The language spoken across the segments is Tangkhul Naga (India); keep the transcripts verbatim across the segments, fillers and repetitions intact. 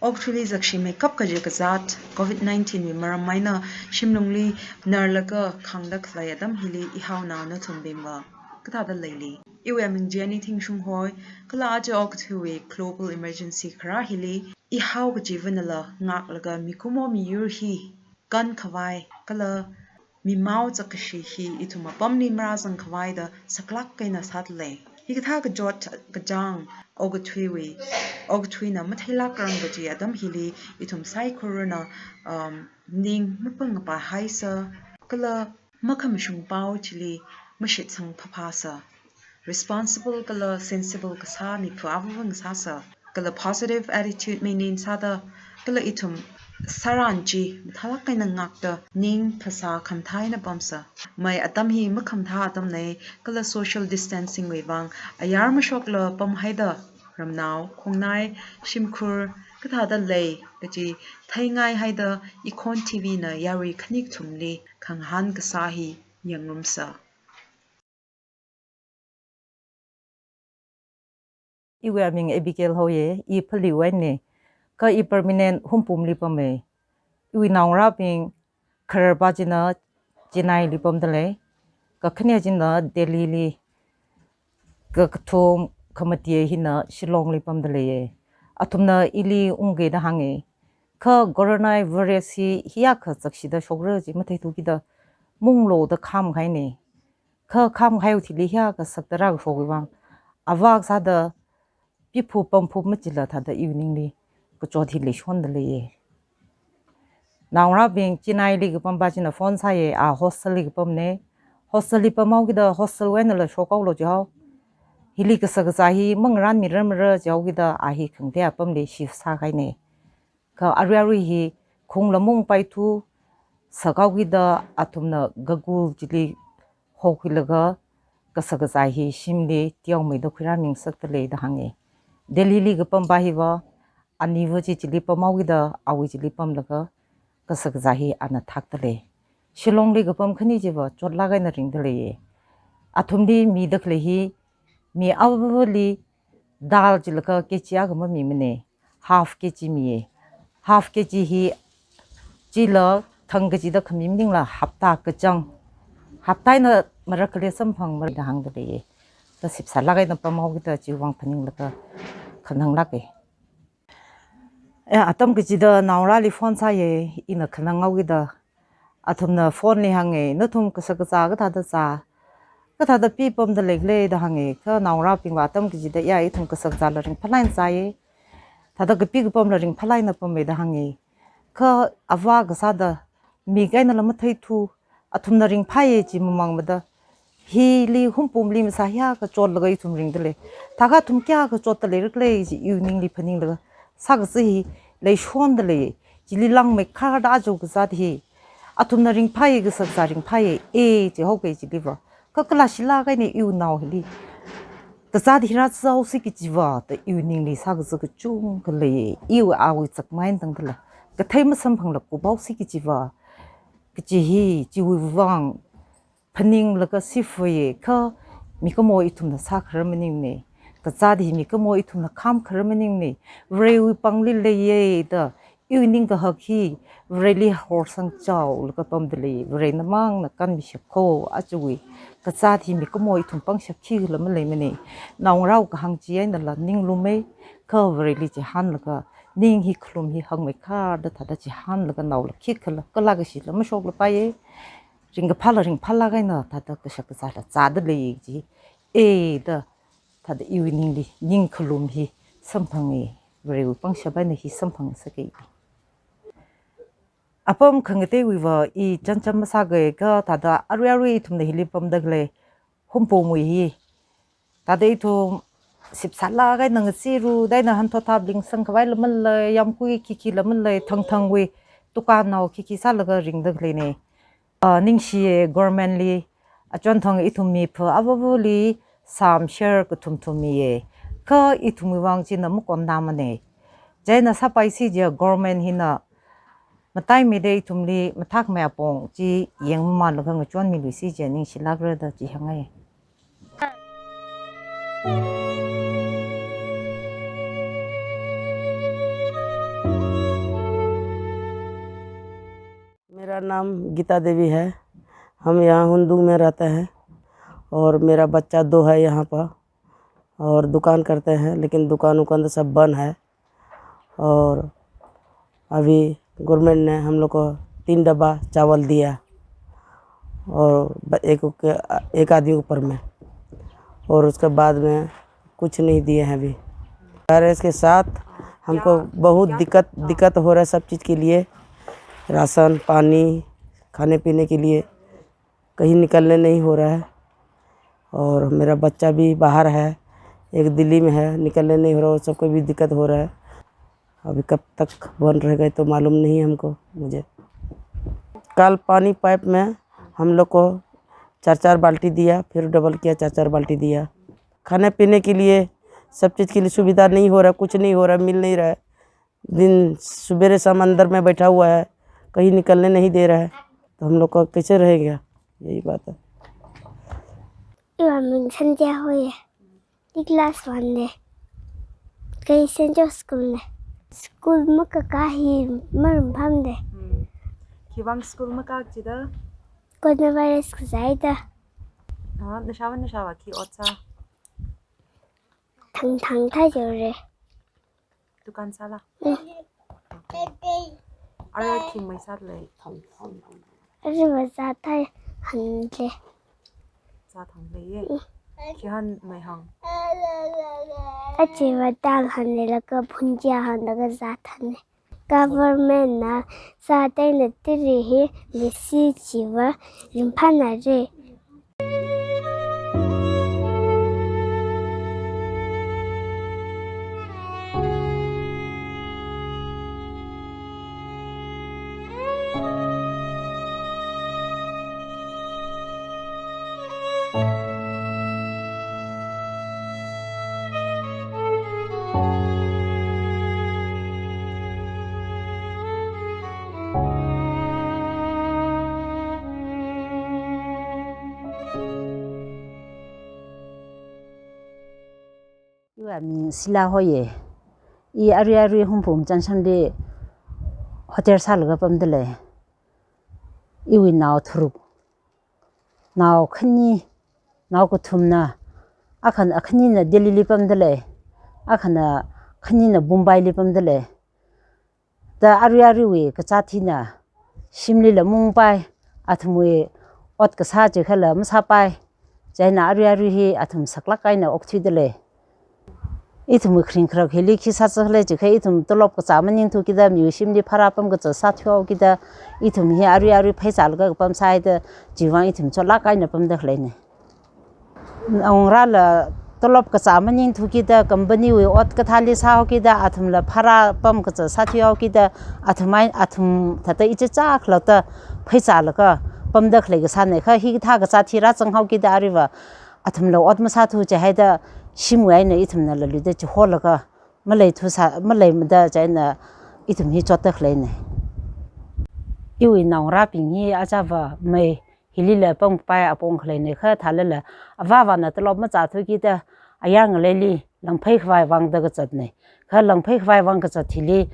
Okathuili zakshimei kap kaji kazāt, covid nineteen wui maram eina shimlungli narlaga khāngda khalei atam hili ihaonao nathumbingva kathāda leili? Iwui aming Jenny Thingshung hoi, kala aja okathuiwui global emergency kharā hili ihao kachivanala ngāklaga mikumo miyur hi kankhavai kala mimao chakkashi hi ithum apamli marāzangkhavaida saklāk eina sāda lei. Hikathā kachot kachāng okathuiwui, okathuina matheilākrang kaji atam hili ithum saikorana, um, ning mapangkapā haisa, kala makhamashung pao chili mashitsang phaphāsa. Responsible kala sensible kasā miphu avāva ngasāsa, kala positive attitude maintain sāda, kala ithum sāran chi mathālāk eina ngākda ning phasā khamathā eina pamsa. Mei atam hi makhamathā atamnei, kala social distancing wui vang ayar mashokla pamhaida ramnao, khongnai, shimkhur kathāda lei kaji theingai haida Ikhon T V na yarui khani kathumli khangahān kasā hi yangngarumsa. Iwui aming Abigail hoye, i Phaleiwui einei, kha i permanent Hunphumli pamei. Iwui naongarābing khararpā china Chennai li pamda lei, kakhane china Delhi li, kakathum khamati hina Shillong li pamda leiye. Athumna ili ungke da hānge. Kha corona virus hi hiyākha chakshida shokra chi matheithukida mungloda khāmkahainei. Kha khāmkahaiwui thili hiyākha sakda rākashokwui vang, avā kasāda piphup pamphup machila thāda iwui ningli kachot hi leishonda leiye. Naongarābing Chennai li kapampā china phone sāye, a hostel li kapamnei. Hostel li pamhaokida hostel wui einala shokhaolu jihao. Hili kasā kazā hi mangarānmirarmara jihaokida a hi khangatei apamli shift sākahainei. Kha arui arui hi khongla mungpaithu sākhaokida athumna Gagul chili hokhuilaga kasā kazā hi shimli teomeida khuirāmi ngasakta lei da hānge. Delhi li kapampā hiva, aniva chi chili pamhaokida awui chili pamlaga kasā kazā hi ana thakta lei. Shillong li kapam khani chiva chotlāk eina ringda leiye. Athumli mida khalei hi, mi avāvali dal chilaga K G akha mamimanei, half K G miye. Half K G hi chila thang kachida khami maningla hapta kachāng, hapta eina marakkhale samphangmara da hāngda leiye. Da sipsālāk eina pamhaokida chiwui vang phaninglaga khananglāke. Eh, atam kachida naongarāli phone sāye, ina khananghaokida athumna phone li hānge, nathum kasā kazā kathāda zā, kathāda pipamda leikhala da hānge. Kha naongarābingva atam kachida ya ithum kasā kazāla ringphālāk eina zāye, thāda kapi kapamla ringphālāk eina pamei da hānge. Kha avā kasāda mik einala matheithu, athumna ringphāye chi mamangmada, hili Hunphumli masā hiyākha chotlaga ithum ringda lei. Thākha athum kayākha chotda leira khala chi iwui ningli phaninglaga sākazā hi leishonda lei. Chili langmeikharda aja kazāt hi, athumna ringphāye, kasā kazā ringphāye, e, jihaoke chiliva. Kha kalāshilāk eina iwui nao hili kazāt hi rāzāhaosi kajiva da iwui ningli sākazā kachungkha lei. Iwui awui zakmai eina tangdala kathei masamphangla kuphaosi kajiva kaji hi, chiwui vang phaninglaga sifai, kha mikumo ithumna sākharar maningnei. Kazāt hi mikumo ithumna khāmkharar maningnei. Varewui pāngli leiye da iwui ningkahak hi Vareli horsangchaolaga pamda lei. Vare namangna kanmishap kho ajawui. Kazāt hi mikumo ithum pangshap khikhala maleimanei. Naongarāwui kahāng chi einala ninglumei, kha Vareli chihānlaga, ning hi khalum hi hangmeikharda thāda chihānlaga naola khikhala, kala kashila mashoklapaye. Ringkaphāla ringphālāk eina thāda kashak kazāla zāda lei chi, e da thāda iwui ningli, ning khalum hi samphange, Varewui pangshap eina hi samphangsake. Apam khangateiwuiva i chānchām masāke, kha thāda arui arui ithumna hili pamda khalei Hunphumwui hi, thāda ithum sipsālāk eina ngachiru, da eina hanthot thap lingsangkhavaila malei, yamkui khikhila malei, thangthangwui tukannao khikhi sālaga ringda khaleinei. Ah, ningshiye government li, achonthang ithum mipha avāvali sāma share kathum thum miye. Kha ithumwui vang china makonda manei. Chieina sāpaisi jiakha government hina mataimeida ithumli mathākmei apong chi yangmamānlaga ngachonmiluisi jiakha ningshilākra da chi hāngngai. नाम गीता देवी है। हम यहाँ हुंदुंग में रहते हैं और मेरा बच्चा दो है यहाँ पर और दुकान करते हैं, लेकिन दुकान उकान तो सब बंद है। और अभी गवर्नमेंट ने हम लोग को तीन डब्बा चावल दिया और ब-, एक, एक आदमी ऊपर में, और उसके बाद में कुछ नहीं दिए हैं अभी। वायरस के साथ हमको बहुत दिक्कत, दिक्कत हो रहा है सब चीज़ के लिए, राशन, पानी, खाने पीने के लिए। कहीं निकलने नहीं हो रहा है और मेरा बच्चा भी बाहर है, एक दिल्ली में है, निकलने नहीं हो रहा, वो सबको भी दिक्कत हो रहा है। अभी कब तक बंद रहेगा तो मालूम नहीं हमको, मुझे। कल पानी पाइप में हम लोग को चार चार बाल्टी दिया, फिर डबल किया, चार चार बाल्टी दिया। खाने पीने के लिए, सब चीज़ के लिए सुविधा नहीं हो रहा, कुछ नहीं हो रहा, मिल नहीं रहा है। दिन सुबेरे शाम अंदर में बैठा हुआ है, कहीं निकलने नहीं दे रहा है, तो हम लोग का कैसे रहेगा? यही बात है। Iwui ming Sanja hoye. I class one ne. Kei Saint George School ne. School makakā hi marumpamde. Hmm. Khiwuivang school makā chida? Coronavirus kazāda. Ah, nashāva, nashāva khi ot sā? Thang thang thai jore. Dukan sāla? Mm. Ara khi mai sālei? Ara va zā thai hāngle. Zā thang lei ye? Mm. Khi hān mai hāng? Achi va dal hānle laga phunjia hānlaga zā thane. Government na sāda eina tiri hi leisi chiva ringphānare. Iwui ming Sila hoye. I arui arui Hungpung Junction li hotel sālaga pamdalei. Iwui nao tharuk. Nao khani, nao kathumna, akhan, akhanina Delhi li pamdalei, akhana, khanina Mumbai li pamdalei. Da arui aruiwui kazāt hina, shimlila mungpai, athumwui ot kasā chikhala masāpai, chieina arui arui hi athum saklāk eina okthuidalei. Ithumwui kharing kharak hili khi sāzakhalei chikha ithum tolop kazā maningthu kida miwui shimli phara pam kazā sāthuihao kida ithum hi arui arui phei zālaga kapam sāhaida chiwuivang ithum chotlāk eina pamda khaleine. Naongarāla tolop kazā maningthu kida company wui ot kathāli sāhao kida athumla phara pam kazā sāthuihao kida athum ai, athum thāda ichicha khalatta phei zālaga pamda khalei kasāne kha hikathā kazāt hi rāzanghao kida aruiva athumla ot masāthu chihaida shimwui eina ithumnala luida chiholaga maleithu sā, maleimada chieina ithum hi chotda khaleine. Iwui naongarābing hi achāva mei hilila pampai apong khaleine kha thālala avāvana tolop mazāthu kida ayar ngaleili langphei khavai vangda kazatne. Kha langphei khavai vang kazat hili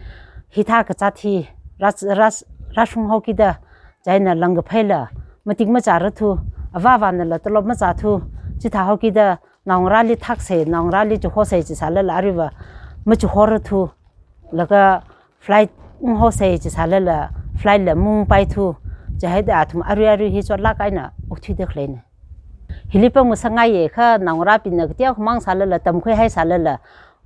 hithā kazāt hi rā, rā, rāshunghao kida chieina langkapheila matik mazārathu, avāvanala tolop mazāthu, chithāhao kida naongarāli thaksei, naongarāli chihosei chisālala aruiva machihorathu, laga flight unghaosei chisālala flight la mungpaithu, chihaida athum arui arui hi chotlāk eina okthuida khaleine. Hili pam masāngaiye kha naongarābingna kateokha mang sālala tamkhuihai sālala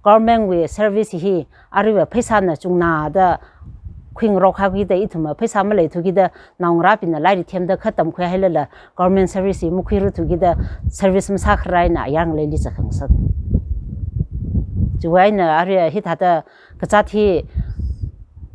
government wui service hi aruiva pheisāna chungnada khuingarok hao kida ithumva pheisā maleithu kida naongarābingna lairik themda kha tamkhuihailala government service hi makhuirathu kida service masākharar eina ayar ngaleili zakhangsat. Chiwui eina arui hithāda kazāt hi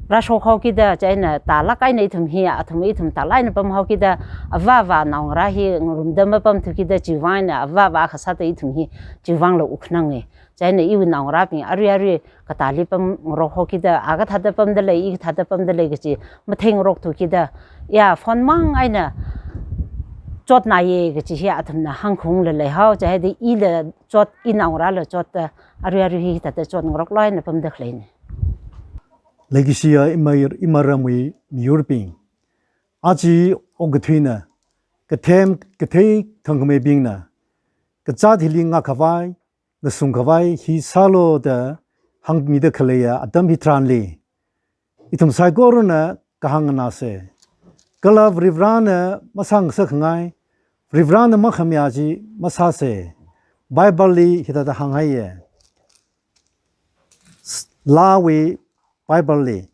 rāshokhao kida chieina tālāk eina ithum hi, athum ithum tālāk eina pamhao kida avāva naongarā hi ngarumda mapamthu kida chiwuivang eina avāva kasāda ithum hi chiwuivangla wukkhanange. Chieina iwui naongarābing arui arui katāli pamngarokhao kida, a kathāda pamdalei, i kathāda pamdalei kachi matheingarokthu kida, ya phone mang eina chotnaye kachi hi athumna hāngkhaungla leihao, chihaida ila chot, i naongarāla chotda arui arui hithāda chotngarokla eina pamda khaleine. Leikashiya ima, imaramwui miyurbing, Aja okathuina, kathem kathei thangkhameibingna, kazāt hili ngākkhavai, ngasungkhavai hi sālu da hāngmida khaleiya atam hitharanli, ithum saikorana kahāng nganāsa. Kala Varivarana masāngasakkhangai, Varivarana makhamayā chi masāsa. Bible li hithāda hānghaiya. Lāwui Bible li,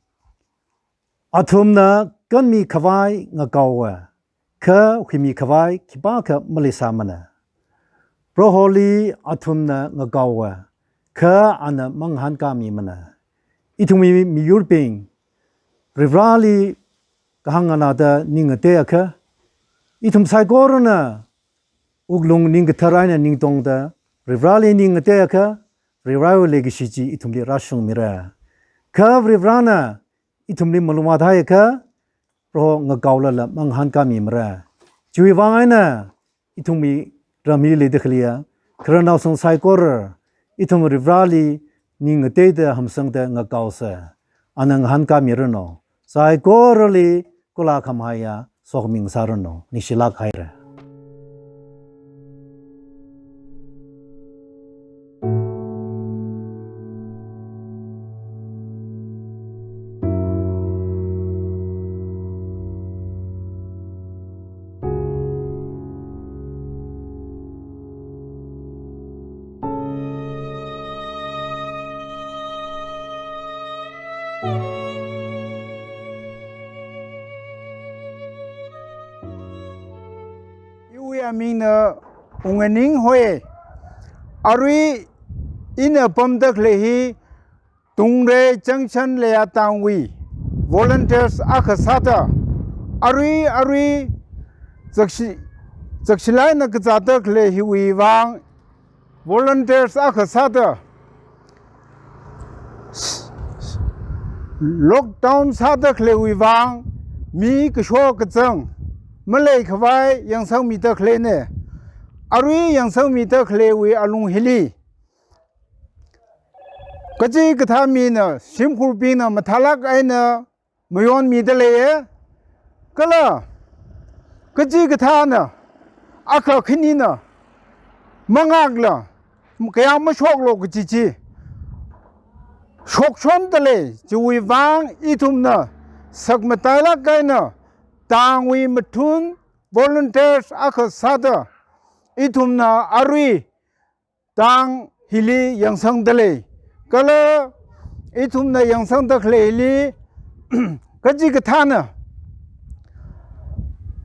"Athumna kanmikhavai ngakaowa, kha huimikhavai khipākha maleisāmana. Proholi athumna ngakaowa, kha ana mangahānkāmimana." Ithumwui miyurbing, Varivarali kahāng nganāda ning ngateiakha, ithum saikorana wuklung ningkathar eina ningtongda Varivarali ning ngateiakha, Varivarawui leikashi chi ithumli rāshungmira. Kha Varivarana ithumli malung vāthaiakha, Proho ngakaolala mangahānkāmimara. Chiwui vang eina ithumwui ramli leida khaleiya khararnaoshong saikora, ithum Varivarali ning ngateida hamsangda ngakaosa. Ana ngahānkāmiranu. Saikorali kula khamahaiya sokhami ngasāranu. Ningshilāk haira. Iwui amingna Wunganing hoi. Arui ina pamda khalei hi Tungrei Junction leiya tangwui volunteers akha sāda, arui arui zakshi, zakshilāk eina kazāda khalei hiwui vang, volunteers akha sāda, lockdown sāda khaleiwui vang, mi kashok kazang maleikhavai yangsangmida khaleina. Arui yangsangmida khaleiwui alung hili, kachikathā mina, shimkhurbingna mathālāk eina mayonmida leiya. Kala kachikathāna, akha khanina mangakla, kayā mashoklu kaji chi shokshonda lei. Chiwui vang ithumna sakmatailāk eina tangwui mathun volunteers akha sāda, ithumna arui tang hili yangsangda lei. Kala ithumna yangsangda khaleili, kachikathāna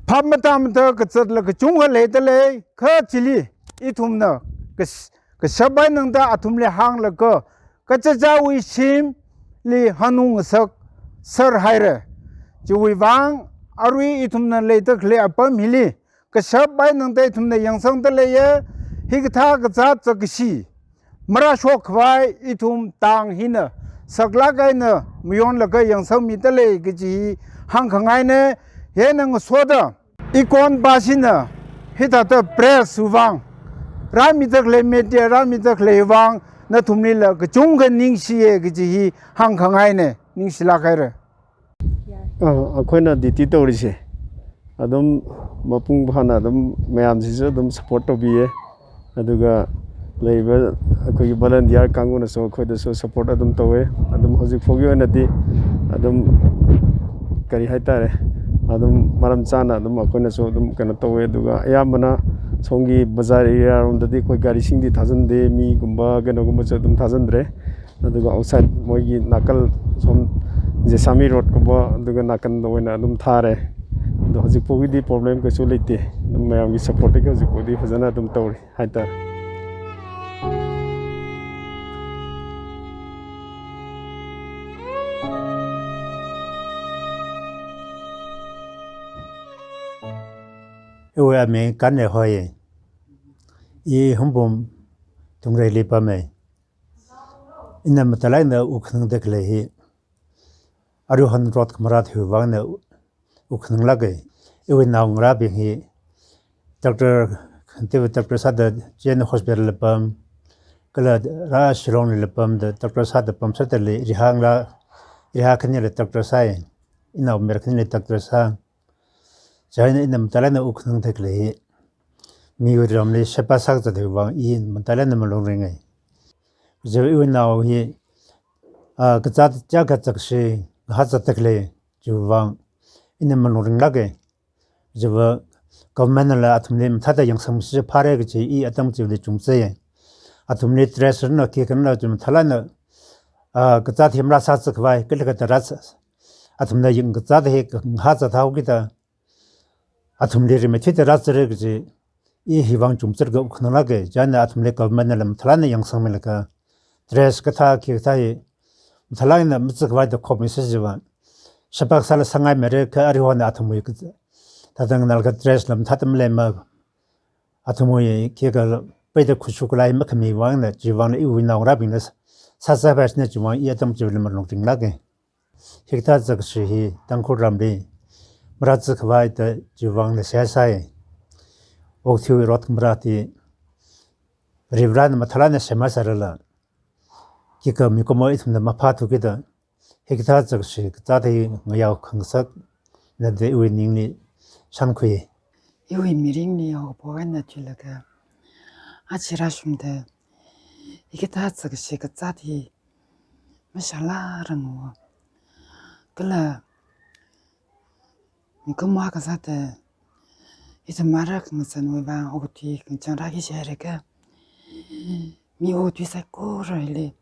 phap matāmada kazatla kachungkha leida lei. Kha chili ithumna kas-, kashap eina tangda athumli hānglaga, kachichāwui shimli hanung ngasak sāhaira. Chiwui vang arui ithumna leida khalei apam hili, kashap eina tangda ithumna yangsangda leiya. Hikathā kazāt zakkashi marāshokkhavai ithum tang hina saklāk eina mayonlaga yangsangmida lei kaji hi hāngkhangaina. Hieina ngasoda, ikonpāshina hithāda press wui vang, rāmida khalei media rāmida khalei vang, nathumlila kachungkha ningshiya kaji hi hāngkhangaina. Ningshilāk haira. ꯑ, ꯑꯩꯈꯣꯏꯅ duty ꯇꯧꯔꯤꯁꯦ ꯑꯗꯨꯝ ꯃꯄꯨꯡ ꯐꯥꯅ ꯑꯗꯨꯝ ꯃꯌꯥꯝꯁꯤꯁꯨ ꯑꯗꯨꯝ support ꯇꯧꯕꯤꯌꯦ꯫ ꯑꯗꯨꯒ ꯂꯩꯔꯤꯕ ꯑꯩꯈꯣꯏꯒꯤ volunteer ꯀꯥꯡꯕꯨꯅꯁꯨ ꯑꯩꯈꯣꯏꯗꯁꯨ support ꯑꯗꯨꯝ ꯇꯧꯋꯦ꯫ ꯑꯗꯨꯝ ꯍꯧꯖꯤꯛ ꯐꯥꯎꯒꯤ ꯑꯣꯏꯅꯗꯤ ꯑꯗꯨꯝ, ꯀꯔꯤ ꯍꯥꯏꯇꯥꯔꯦ, ꯑꯗꯨꯝ ꯃꯔꯝ ꯆꯥꯅ ꯑꯗꯨꯝ ꯑꯩꯈꯣꯏꯅꯁꯨ ꯑꯗꯨꯝ ꯀꯩꯅꯣ ꯇꯧꯋꯦ꯫ ꯑꯗꯨꯒ ꯑꯌꯥꯝꯕꯅ ꯁꯣꯝꯒꯤ ꯕꯖꯥꯔ area ꯔꯣꯝꯗꯗꯤ ꯑꯩꯈꯣꯏ ꯒꯥꯔꯤꯁꯤꯡꯗꯤ ꯊꯥꯖꯤꯟꯗꯦ, ꯃꯤꯒꯨꯝꯕ ꯀꯩꯅꯣꯒꯨꯝꯕꯁꯨ ꯑꯗꯨꯝ ꯊꯥꯖꯤꯟꯗ꯭ꯔꯦ꯫ ꯑꯗꯨꯒ outside ꯃꯣꯏꯒꯤ ꯅꯥꯀꯜ ꯁꯣꯝ ꯖꯦꯁꯥꯃꯤ road ꯀꯨꯝꯕ, ꯑꯗꯨꯒ ꯅꯥꯀꯟꯗ ꯑꯣꯏꯅ ꯑꯗꯨꯝ ꯊꯥꯔꯦ꯫ ꯑꯗꯣ ꯍꯧꯖꯤꯛ ꯐꯥꯎꯒꯤꯗꯤ problem ꯀꯩꯁꯨ ꯂꯩꯇꯦ꯫ ꯑꯗꯨꯝ ꯃꯌꯥꯝꯒꯤ support ꯇꯒꯤ ꯍꯧꯖꯤꯛ ꯐꯥꯎꯗꯤ ꯐꯖꯅ ꯑꯗꯨꯝ ꯇꯧꯔꯤ ꯍꯥꯏꯇꯥꯔꯦ꯫ Iwui aming Kanle hoi. I Hungpung Tungreili pammi. Ina matailāk eina wukkhanangda khalei hi, aruihon road khamarā hiwui vang eina wukkhananglāka. Iwui naongarābing hi doctor, khantiwui doctor sāda Jain Hospital la pam, kala rā Shillong lila pamda doctor sāda pamsāda lei. Rihang la, riha khanila doctor sāi, inao mer khanila doctor sā. Chieina ina matailāk eina wukkhanang thākhalei hi, miwui ramli sheba sākazat hiwui vang i matailāk eina malung ringa. Chiwui iwui nao hi, ah, kazāt chiyākha zakkashi, ngahāzat thākhalei, chiwui vang ina malung ringlāka. Chiva government nala athumli mathāda yangsangmishi phāra kaji i atam chili chungchai. Athumli dress rāna khikha rāna chi mathālāk eina, ah, kazāt hi marāsāzat khavai, kala kathāda rāsa-, athumna yang kazāt hi ngahāzat haokida, athumli rimeithuida rāzatra kaji i hiwui vang chungchālaga wukkhananglāka. Chieina athumli government nala mathālāk eina yangsangmilaga, dress kathā khikathā hi mathālāk eina mazat khavai da khomisa chiva. Sheba sāla sāngaimeira kha arihona athumwui kazā, thāda nganālaga dress la mathāda maleimana. Athumwui khikha peida khuishu khalei makhami vangna, chiwui vangna iwui naongarābingna sā-, sāzat phāshina chiwui vang i atam chili malung ringlāka. Hikathā zakkashi hi Tangkhul ramli marāzat khavai da chiwui vangna seihā sāi. Okathuiwui rot khamarā hi Varivarana mathālāk eina semsārala, khikha mikumo ithumna maphāthukida, hikathā zakkashi kazāt hi ngayao khangasak, nada iwui ningli shānkhui. Iwui mirinli yao pho eina thuilaga, aja rāshungda, hikathā zakkashi kazāt hi mashālākranga. Kala mikumo kasāda, ithum marākhangasanwui vang okathui kachang rāki jiakha, mi okathui saikorali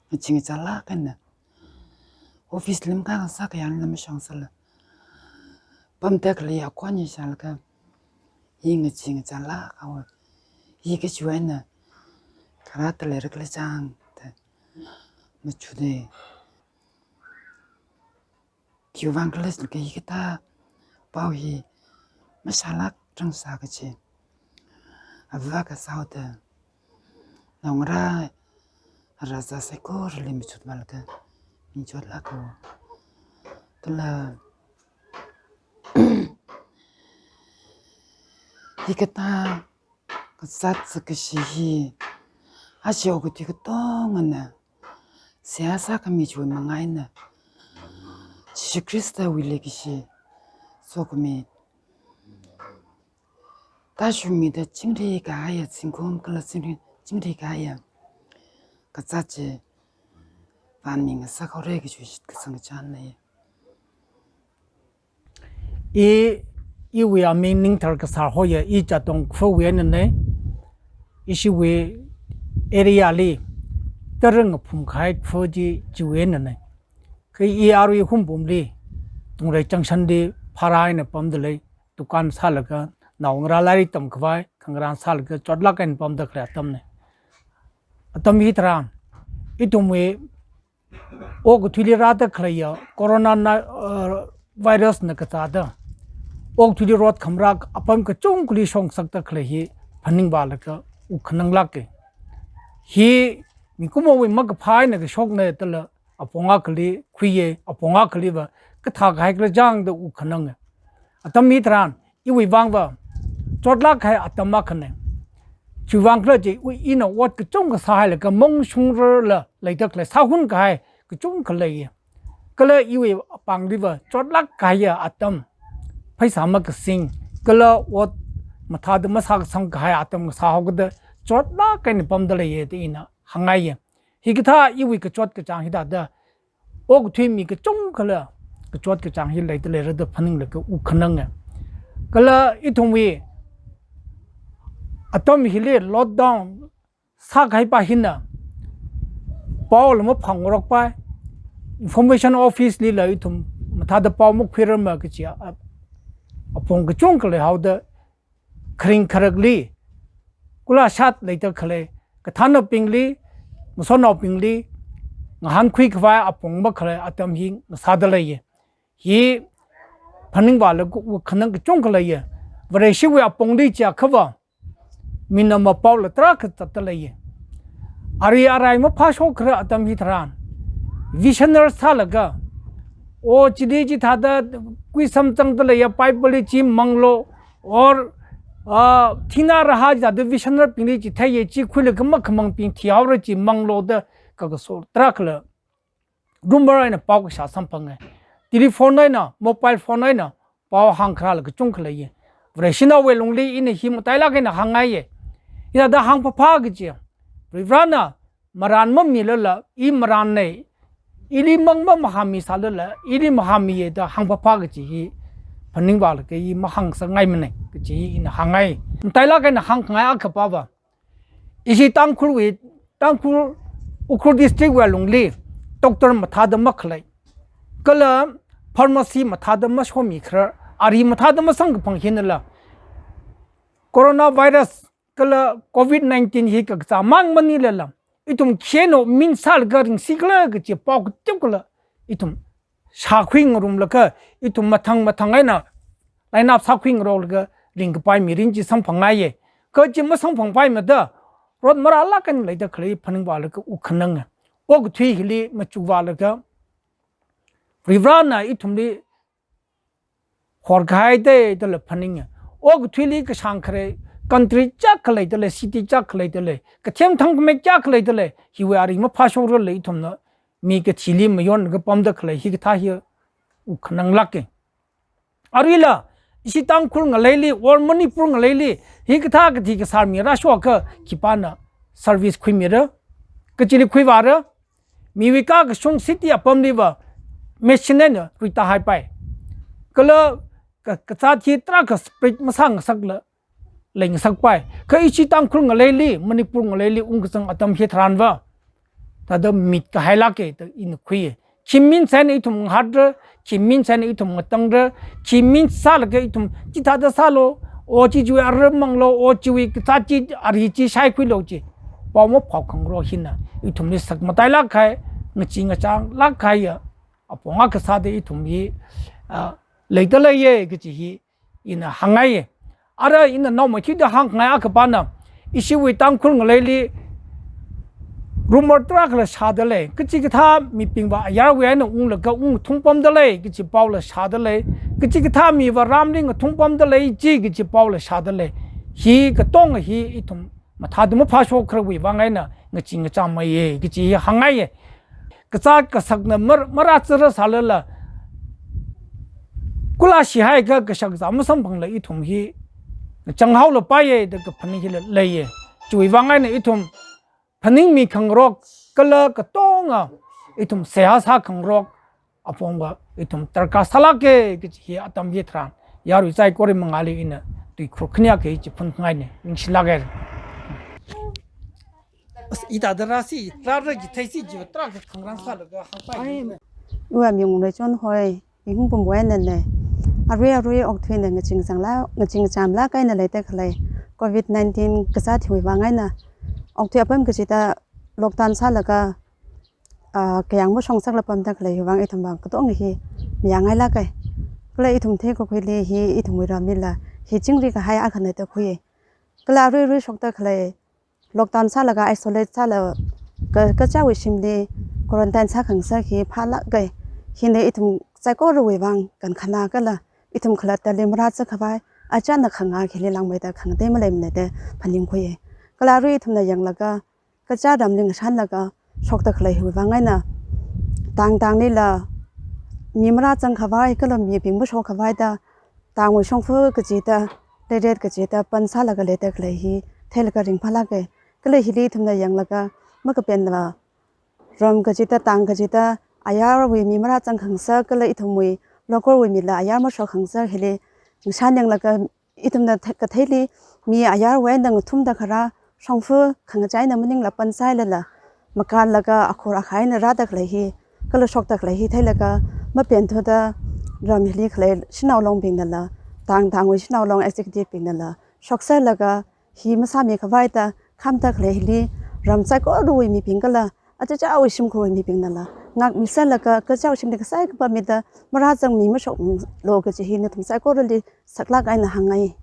ngachee ngachālāk eina, office lim khangasak kayāngna mashong sāla, pamda khalei akhon hi shālaga, hi ngachee ngachālāk haowa. Hi kachiwui eina kharāda leira khala chang da machuda. Khiwui vang khala jiakha hikathā pao hi mashālākrangsa kaji, ava kasā haoda, naongarā rāzat saikorali machut malaga, mi chotlāka. Kala hikathā kazāt zakkashi hi, aja okathui katongana seihā sākhami chiwui manga eina, Jishu Khristawui leikashi sokhami, tāshungmida chingri kahaiya zingkum kala chingri, chingri kahaiya kazāt chi vāmi ngasak haora kaji shitkasang kachāngna. I, iwui aming Ningthar Kasar hoya, i Chatong Khawui einana. Ishiwui area li tara ngaphum kahai kha chi chiwui einana. Kha i arui Hungpungli, Tungrei Junction li phara eina pamda lei, dukan sālaga, naongarā lairik tamkhavai, khangarān sālaga, chotlāk eina pamda khalei atamna. Atam hitharan, ithumwui okathuili rāda khaleiya corona na, uh, virus na kathāda okathuili rot khamarā apam kachungkhali shongasakda khalei hi phaningvālaga wukkhananglāka. Hi mikumowui makaphā eina kashokna dala apong akhali khuiya, apong akhaliva kathā kahai khala chang da wukkhananga. Atam hitharan, iwui vangva chotlāk kahai atam akhana. Chiwui vang khala jiakha ina ot kachungkha sāhailaga mongshungrarla leida khalei, sāhun kahai kachungkha leiya. Kala iwui pangliva chotlāk kahaiya atam, pheisā makasing, kala ot mathāda masākasang kahai atam sāhaokida chotlāk eina pamda leiya da ina hāngngaiya. Hikathā iwui kachot kachāng hithāda okathui mi kachungkhala kachot kachāng hi leida leira da phaninglaga wukkhananga. Kala ithumwui atam hili lockdown sākahaipa hina paola maphangrokpai, information office lila ithum mathāda pao makhuirarma kachi a, a, apong kachungkha leihaoda, kharing kharakli, kula shat leida khalei, kathānnaobingli, ngasotnaobingli ngahānkhui khavai apong makhalei atam hi ngasāda leiya. Hi phaningvālaga wukkhanang kachungkha leiya. Vareshiwui apongli chiakhava, mina mapaola tarākha zatda leiya. Ari arai maphāshok kharar atam hitharan, visioner sālaga, o chili chithāda khuisam zangda leiya, Bible li chi manglo, or, ah, thina raha chithāda visioner bingli chitheiya, chi khuilaga makhamangbing thihaora chi manglo da kakaso tarākhala rumor eina pao kashā samphanga. Telephone eina, mobile phone eina, pao hāngkharāla kachungkha leiya. Vareshinaowui lungli ina hi matailāk eina hāngngaiya. Hithāda hāngphāphā kaji, Varivarana marān mamilala, i marānna, ili mang mamahāmisālala, ili mahāmiya da hāngphāphā kaji hi phaningvālaga i mahāngsāngaimana kaji hi ina hāngngai. Matailāk eina hāngkhangai akha pava, ishi Tangkhulwui, Tangkhul Ukhrul District wui lungli doctor mathāda makhalei, kala pharmacy mathāda mashomikharar, ari mathāda masangkaphang hinala, coronavirus kala covid nineteen hi kakazā mang maningla, ithum khino minsālaga ringsikhala kaji pao kateokhala ithum shākhuingarumlaga, ithum mathang mathang eina line up sākhuingaroklaga ringkapai mirin chi samphangngaiya. Kha chi masamphangpaimada, rot marālāk eina leida khalei phaningvālaga wuk khananga. Okathui hili machukvālaga, Varivarana ithumli horkahai da, dala phaninga. Okathuili kashāng khare, country chak khalei dalei, city chak khalei dalei, kathem thangkhamei chak khalei dalei, hiwui ari maphāshokrarla ithumna mi kathili mayonlaga pamda khalei hikathā hi wuk khananglāka. Aruila, ishi Tangkhul ngaleili, or Manipur ngaleili, hikathā kathi kasār mi rāshokakha khipāna service khuimira, kachili khuivāra, miwui kakashung city apamliva machine eina ruitahaipai. Kala ka, kazāt hi tarākha spread masāngasakla leingasakpai. Kha ishi Tangkhul ngaleili, Manipur ngaleili ungkazang atam hitharanva, thāda mitkahailāka da ina khuiya. Khi minsā eina ithum ngahatra, khi minsā eina ithum ngatangra, khi minsālaga ithum chithāda sālu, o chi chiwui ara manglu, o chiwui kazāt chi ari chi shaikhuilu chi pao maphao khangarok hina ithumli sakmatailāk kahai, ngachee ngachānglāk kahaiya apong akha sāda ithum hi, ah, leida leiya kaji hi ina hāngngaiya. Ara ina naomeithuida hāngngai akha pana, ishiwui Tangkhul ngaleili rumor tarākhala shādalei. Kachikathā mibingva ayarwui eina unglaga ungthung pamdalei kaji paola shādalei. Kachikathā miva ramli ngathung pamdalei chi kaji paola shādalei. Hi katonga hi ithum mathāda maphāshok kharawui vang eina ngachee ngachāngmeiya kaji hi hāngngaiya. Kazāt kasakna mar-, marāzāra sālala, kula shihaiakha kashak kazā masamphangla ithum hi ngachang haolapaiya da kaphaning hila leiya. Chiwui vang eina ithum phaningmi khangarok kala katonga ithum seihā sā khangarok apongva ithum darkar sālāka kaji hi atam hitharan yarui saikora mangāli ina tuikhur khaniya kaji chi phunngaina, ningshilāka. As, ita darasi, rara ki theisi jiva tarākha khangarān sālaga hāngpai. Ai, iwui ming Leichonhoi, i Hungpungwui einana. Arui arui okathuina ngachee ngachānglāk, ngachee ngachānglāk eina leida khalei covid nineteen kazāt hiwui vang eina, okathui apam kachida lockdown sālaga, ah, kayāng mashong ngasakla pamda khalei hiwui vang ithumva katonga hi mayāngailāka. Kala ithum theikakhuili hi ithumwui ramlila hi chingri kahai akhana da khui. Kala arui arui shokda khalei, lockdown sālaga isolate sālaga, ka, kachichāwui shimli quarantine sākhangasak hi phālāka. Hina ithum saikorawui vang kankhana kala ithum khalattali marāzā khavai, achāna khangā hili langmeida khangatei maleimana da phaningkhui. Kala arui ithumna yanglaga, kachichā ramli ngashanlaga shokda khalei hiwui vang eina, tang tanglila mi marāzang khavai kala mibing mashok khavai da, tangwui shongfa kachida, leiret kachida pan sālaga leida khalei hi theilaga ringphālāka. Kala hili ithumna yanglaga, makapenla ram kachida, tang kachida, ayarwui mi marāzang khangasak kala ithumwui local wui mila ayar mashok khangasak hili ngashan yanglaga, ithumna the-, katheili mi ayarwui eina ngathumda kharā, shongfa khangachā eina maningla pan sāhailala, makānlaga akhur akhai eina rāda khalei hi, kala shokda khalei hi theilaga, mapenthuda ram hili khalei shanao longbingnala, tang tangwui shanao long executive bingnala shoksālaga, hi masāmi khavai da khamda khalei hili, ram saikorawui mibing kala achichāwui shimkhurwui mibingnala ngākmisālaga, kachichāwui shimli kasai kapam mida marāzangmi mashokmilu kaji hi nathum saikorali saklāk eina hāngngai.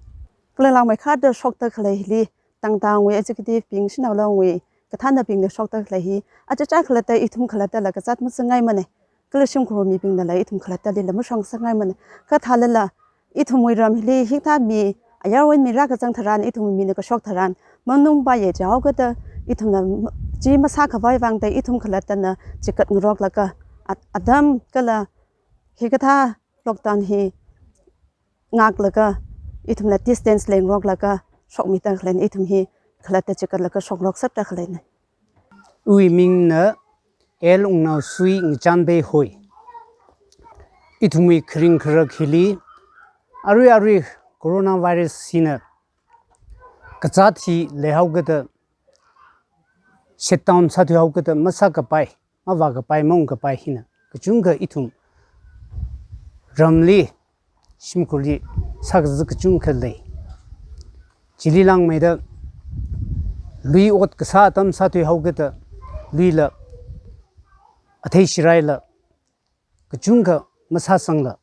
Kala langmeikharda shokda khalei hili, tang tangwui executive bing, shanao longwui kathānnabingna shokda khalei hi, achichā khalatta ithum khalattala kazāt mazangngaimana. Kala shimkhur mibingnala ithum khalattalila mashong ngasakngaimana. Kha thālala, ithumwui ram hili hikathā mi, ayarwui mi rākazang tharan, ithumwui mina kashok tharan, manungpaiya jihaokida, ithumna m-, chi masā khavai vang da ithum khalattana chikat ngaroklaga, at-, atam kala hikathā lockdown hi ngāklaga, ithumla distance lengroklaga, shokmida khaleina, ithum hi khalatta chikatlaga shokrok sāda khaleina. Iwui mingna L Wungnaosui Ngachanbei hoi. Ithumwui kharing kharak hili, arui arui coronavirus hina kazāt hi leihaokida, shutdown sāthuihaokida, masākapai, mavākapai, maungkapai hina kachungkha ithum ramli, shimkhurli sākazā kachungkha lei. Chili langmeida lui ot kasā atam sāthuihaokida, luila, athei shiraila, kachungkha masāsangla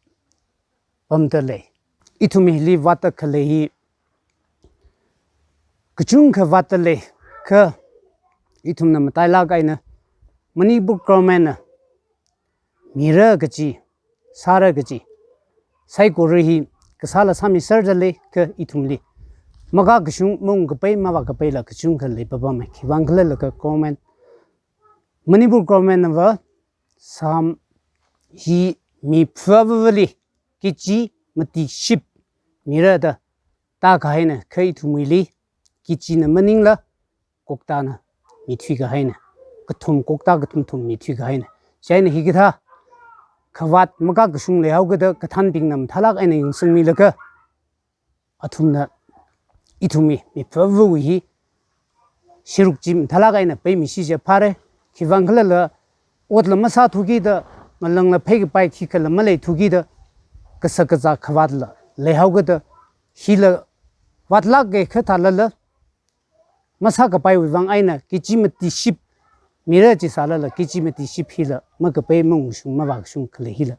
pamda lei. Ithum hili vātda khalei hi kachungkha vātda lei, kha ithumna matailāk eina Manipur government na mira kachi, sāra kachi, saikora hi kasāla sāmiserda lei, kha ithumli makakashung, maungkapai, mavākapaila kachungkha leipapamei. Khiwuivang khala laga government, Manipur government nava sam hi mi phavavali kichi matiship mira da tākahaina, kha ithumwuili kichina maningla koktāna mithuikahaina, kathum kokta kathum thum mithuikahaina. Chieina hikathā khavāt makakashung leihaokida kathānbingna mathālāk eina yangsangmilaga, athumna ithumwui mi phavavawui hi sharuk chi mathālāk eina paimishi jiakha phāra. Khiwuivang khalala otla masāthukida, ngalāngla pheikapai khikhala maleithukida, kashak kazā khavātla leihaokida, hila vātlāka kathālala, masākapaiwui vang eina kichi matiship mira chi sālala, kichi matiship hila makapai, maungshung, mavāshung khalei hila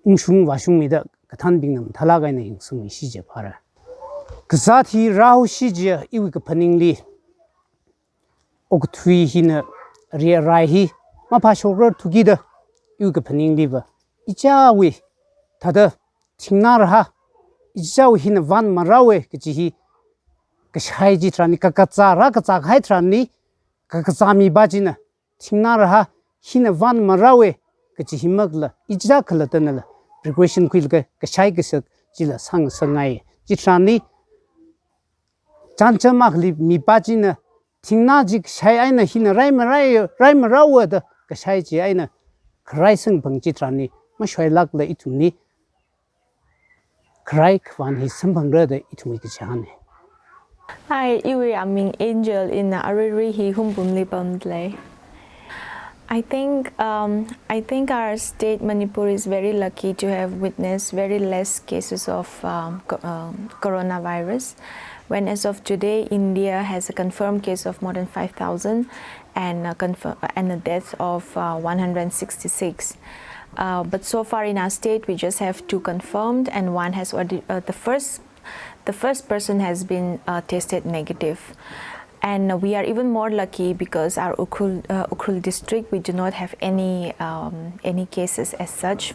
ungshung vāshungmida kathānbingna mathālāk eina yangsangmishi jiakha phāra. Kazāt hi rāhaoshi jiakha iwui kaphaningli, okathui hina riarai hi maphāshokrarthukida, iwui kaphaningliva ichāwui thāda thingnā raha, ichāwui hina vānmarāowa kachi hi kashai chitharanli, kakazā rākazā kahai tharanli, kakazā mipā china thingnā raha, hina vānmarāowa kachi hi makla, ichā khalattanala precaution khuilaga kashai kashak chila sāngasakngai. Chitharanli chāncham akhali mipā china thingnā chi kashai eina hina raimara, raimarāowa da kashai chi eina kharai samphang chitharanli, mashoilākla ithumli kharai khavān hi samphangra da ithumwui kachihānna. Hi, iwui aming Angel, ina aruirui hi Hungpungli pamda lei. I think, um, I think our state, Manipur, is very lucky to have witnessed very less cases of, um, co-, um, coronavirus. When as of today, India has a confirmed case of more than five thousand and a, confir-, and a death of, uh, one hundred sixty-six. Uh, but so far in our state, we just have two confirmed, and one has already, uh, the first, the first person has been, uh, tested negative. And we are even more lucky because our Ukhrul, uh, Ukhrul district, we do not have any, um, any cases as such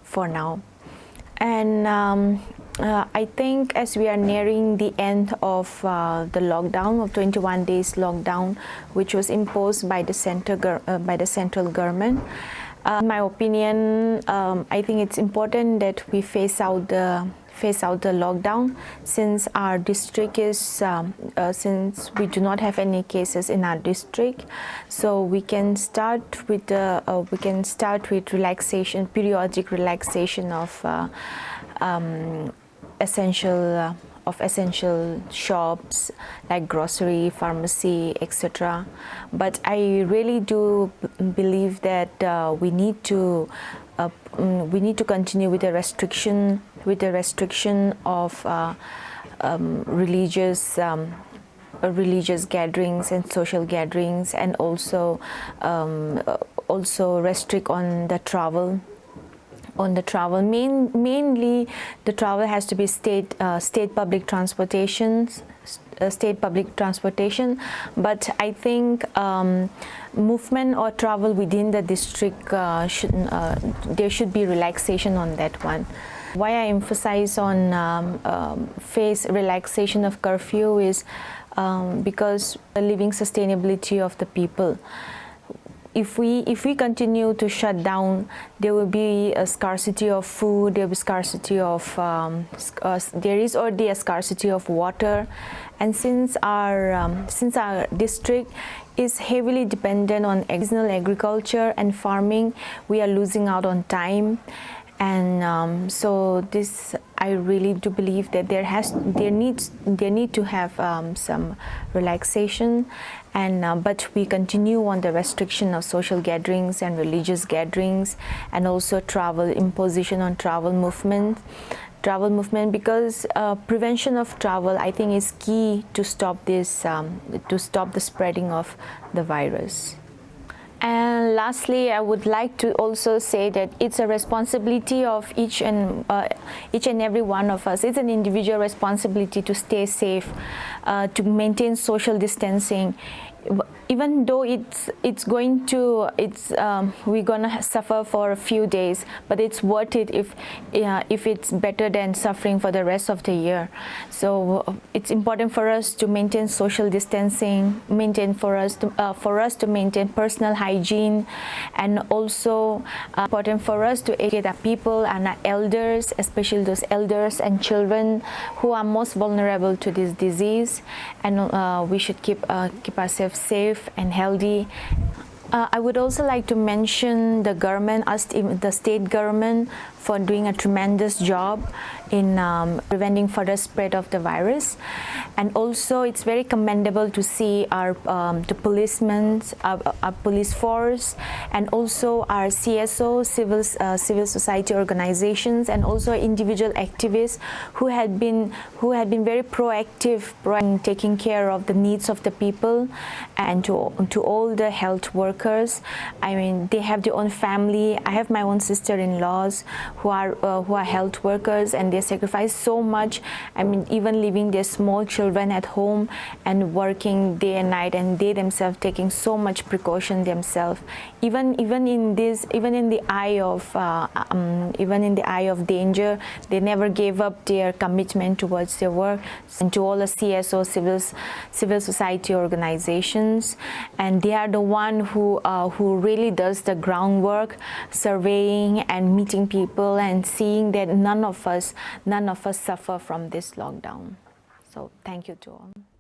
for now. And, um, uh, I think as we are nearing the end of, uh, the lockdown, of twenty-one days lockdown, which was imposed by the center gov-, uh, by the central government, uh, in my opinion, um, I think it's important that we phase out the phase out the lockdown, since our district is, um, uh, since we do not have any cases in our district, so we can start with the, uh, we can start with relaxation, periodic relaxation of, uh, um, essential, uh, of essential shops like grocery, pharmacy, et cetera. But I really do b-, believe that, uh, we need to, uh, mm, we need to continue with the restriction, with the restriction of, uh, um, religious, um, uh, religious gatherings and social gatherings, and also, um, uh, also restrict on the travel, on the travel. Main-, mainly, the travel has to be state, uh, state public transportations, s-, uh, state public transportation. But I think, um, movement or travel within the district, uh, should, uh, there should be relaxation on that one. Why I emphasize on, um, um, phase relaxation of curfew is, um, because the living sustainability of the people. If we, if we continue to shut down, there will be a scarcity of food, there will be scarcity of, um, sc-, uh, s-, there is already a scarcity of water. And since our, um, since our district is heavily dependent on seasonal agriculture and farming, we are losing out on time. And, um, so this, I really do believe that there has, there needs, there need to have, um, some relaxation. And, uh, but we continue on the restriction of social gatherings and religious gatherings, and also travel, imposition on travel movement, travel movement, because, uh, prevention of travel, I think, is key to stop this, um, to stop the spreading of the virus. And lastly, I would like to also say that it's a responsibility of each and, uh, each and every one of us. It's an individual responsibility to stay safe, uh, to maintain social distancing. Even though it's, it's going to, it's, um, we're gonna suffer for a few days, but it's worth it if, uh, if it's better than suffering for the rest of the year. So, uh, it's important for us to maintain social distancing, maintain for us to, uh, for us to maintain personal hygiene, and also, uh, important for us to educate our people and our elders, especially those elders and children who are most vulnerable to this disease. And, uh, we should keep, uh, keep ourselves safe and healthy. Uh, I would also like to mention the government, us, the state government, for doing a tremendous job in, um, preventing further spread of the virus. And also, it's very commendable to see our, um, the policemen, our, our police force, and also our C S O, civil, uh, civil society organizations, and also individual activists who had been, who had been very proactive, pro-, in taking care of the needs of the people, and to, to all the health workers. I mean, they have their own family. I have my own sister-in-laws who are, uh, who are health workers, and they sacrifice so much. I mean, even leaving their small children at home and working day and night, and they themselves taking so much precaution themselves. Even, even in this, even in the eye of, uh, um, even in the eye of danger, they never gave up their commitment towards their work. And to all the C S O, civil, civil society organizations, and they are the one who, uh, who really does the groundwork, surveying and meeting people and seeing that none of us, none of us suffer from this lockdown. So thank you to all.